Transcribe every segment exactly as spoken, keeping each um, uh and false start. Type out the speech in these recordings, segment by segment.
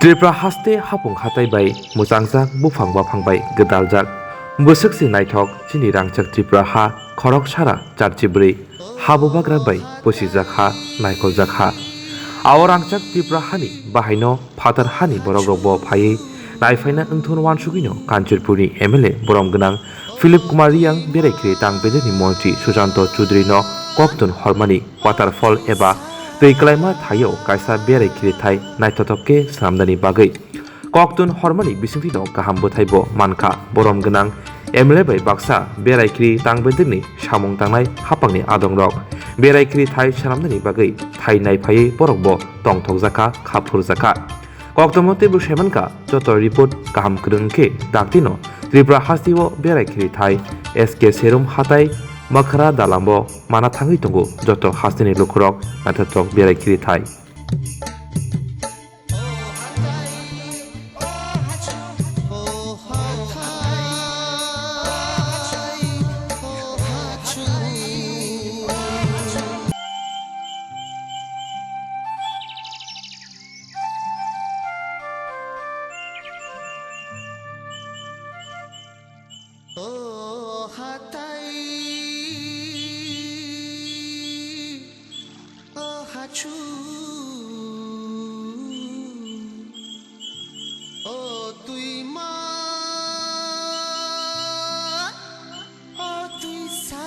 Tripura haste hapung hatai bai mwchangjak, buphang baphang bai gwdaljak. Bwswk se naithok chini rangchak Tripura ha, khorok sara charchi bwrwi, ha bubagra bai pusijak ha, naikoljak ha. Ao rangchak Tripura hani bahaino phatar hani borok rokbo phaiwi naiphaina wngthun wansugwino Kanchanpurni M L A borom gwnang Philip Kumar Riyang berai khiri tang bedekni montri Susanto Chudrino koktun hormani waterfall eba twi kwlaima thaio kaisa berai khirithai naithothok khe swnamnani bagwi koktun hormani bisingtwino kaham bwthaibo mankha. Borom gwnang M L A bai baksa berai khiri tang bedekni samung tangnai haphangni adongrok berai khirithai swnamnani bagwi thai naiphaiwi borokbo tongthokjakha, kha phurjakha. Koktwma teibo saimankha, joto report kaham kwrwng khe daktino Tripura hasteo berai khirithai S K Serum hatai Makhara dalambo mana thangwi tongo joto hasteni lukurok naithothok berai khirithai. O hatai, o hachu, o twima, o twisa.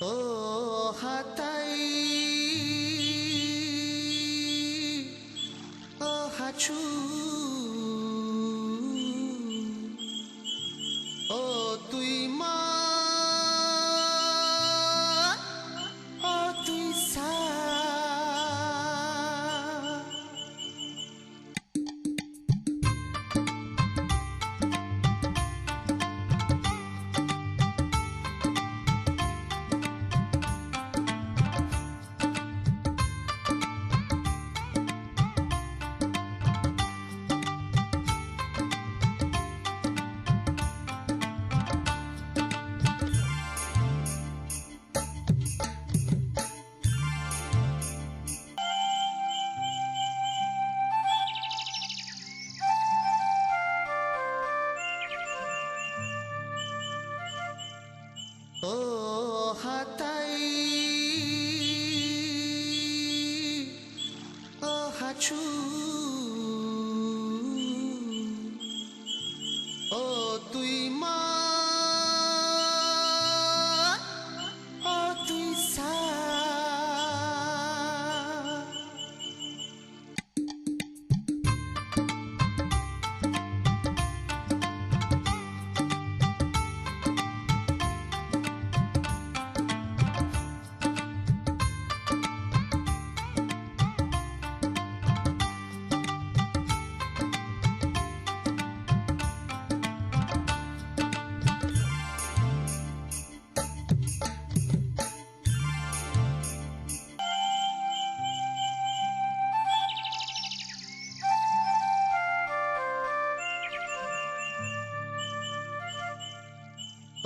O hatai, o hachu, o twima, o twisa. O hatai, o hachu, o twima, o twisa.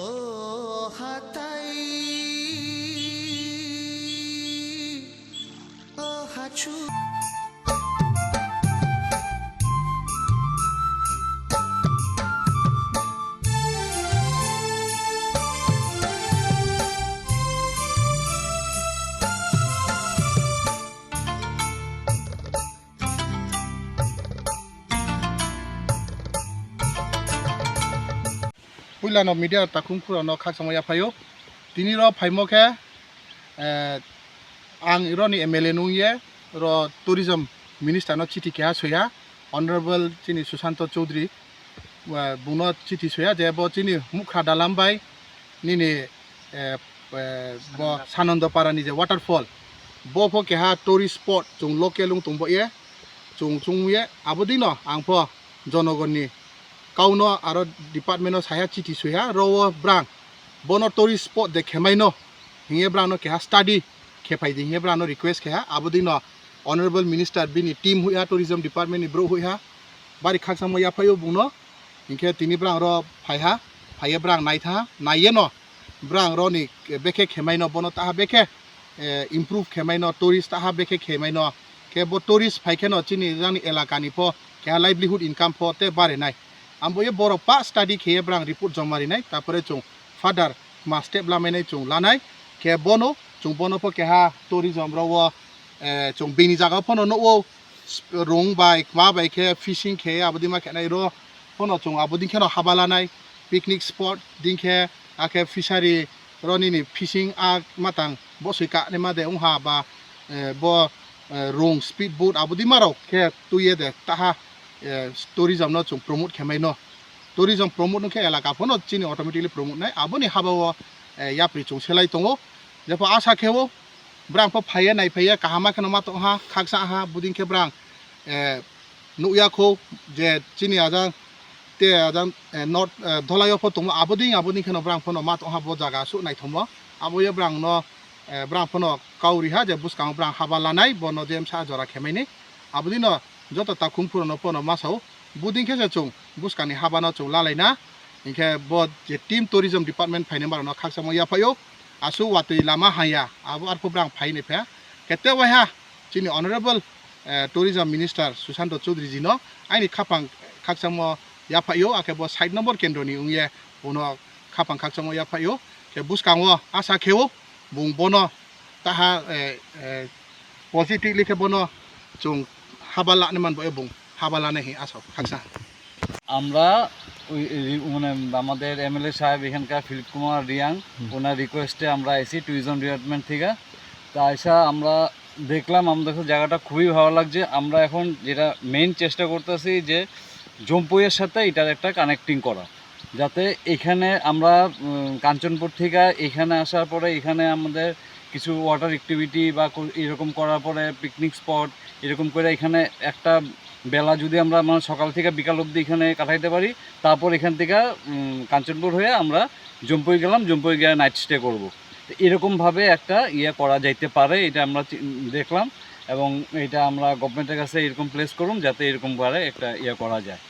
O hatai, o hachu. Puilano media takhum khurano khakchangma yaphaio. Tini ro phaimo khe, eh, ang roni M L A nungye ro tourism minister no chithi keha soiha, Honorable chini Susanto Chowdhury. eh, bungno chithi soya je bo chini Mukhra Dalam bai nini, eh, eh, bo Sananda Para ni je waterfall, bo pho keha tourist spot chwng local wng tong bo ye, chwng chwng ye, abo dino ang pho jonogonni kauno aro department o saiha chithi soiha, ro o brang bono tourist spot de khemaino hinge brangno keha study khepai di hinge brangno request kheha. Abo dino honorable minister bini team huiha, tourism department ni bro huiha, bari khakchangma yaphaio bungno. Hinkhe tini brang ro phaiha, phaiye brang naitha, naiyeno brang roni bekhe khemaino, bono taha bekhe, eh, improve khemaino, tourist taha bekhe khemaino. Khe bo tourist phaikheno chini jani elakani pho keha livelihood income pho te barinai. Ambo ye borok pa study kheye brang report joma rinai, tapore chwng further ma step lamainai chwng lanai. Khe bono chwng bono pho keha tourism ro o, eh, chwng bini jaga phano nukgo, rung bai kma bai khe fishing khe abodi ma khenai ro phano chwng abodi kheno haba lanai picnic spot ding khe, akhe fishery ro nini fishing a matang bo soi ka ni ma de wngha ba, eh, bo, eh, rung speed boat abodi ma rok khe twi ye de taha, eh, tourism no chwng promote khe mai no. Tourism promote wngkhe elaka phano chini automatically promote nai, aboni haba o, eh, yapri chwng selai tongo. Jepho asa khe o brang pho phaiye nai phaiye kaham ma kheno ma tong ha, khaksa ha, buding khe brang, eh, nukya kho je chini ajang te ajang, eh, north, eh, dholai o pho tongo, aboding aboding kheno brang phano ma tong ha bo jaga aswk naithokmo. Abo ye brang no, eh, brang phano kau ri ha je bwskango brang haba lanai, bono je msa jora khe mai ni. Abodino joto takhum phuru no phano ma sao. Buding khe se chwng bwskangni habano chwng lalaina, hinkhe bo je team tourism department phainai borokno khakchangma yaphaio, aswk watwi lama haya, abo arphuh brang phainai pha. Kete waiha chini honorable, eh, tourism minister Sushanta Chaudhary jino aini khapang khakchangma yaphaio, akhe bo side number kendroni wngye bono khapang khakchangma yaphaio. Khe bwskango asa kheo bung bono taha, eh, eh, positively khe bono chwng haba lani manbo ebong haba lani hi asa khaksa. আমরা ওই, ওই, মানে, আমাদের এমএলএ সাহেব এখানকার ফিলিপ কুমার রিয়াং, হুম। ওনার রিকোয়েস্টে আমরা আইছি ট্যুরিজম ডিপার্টমেন্ট থেকে। তা আইসা আমরা দেখলাম, আমাদের কাছে জায়গাটা খুবই ভালো লাগছে। আমরা এখন যেটা মেইন চেষ্টা করতেছি যে জম্পুইয়ের সাথে এটার একটা কানেক্টিং করা, যাতে এখানে আমরা, উম, কাঞ্চনপুর থেকে এখানে আসার পরে এখানে আমাদের কিছু ওয়াটার অ্যাক্টিভিটি বা কো-, এরকম করার পরে পিকনিক স্পট এরকম করে এখানে একটা বেলা যদি আমরা, মানে, সকাল থেকে বিকাল অবধি এখানে কাটাইতে পারি, তারপর এখান থেকে, উম, কাঞ্চনপুর হয়ে আমরা জম্পুই গেলাম, জম্পুই গিয়ে নাইট স্টে করব। তো এরকমভাবে একটা ইয়ে করা যাইতে পারে, এটা আমরা চি-, দেখলাম, এবং এটা আমরা গভর্নমেন্টের কাছে এরকম প্লেস করুন যাতে এরকম করে একটা ইয়ে করা যায়।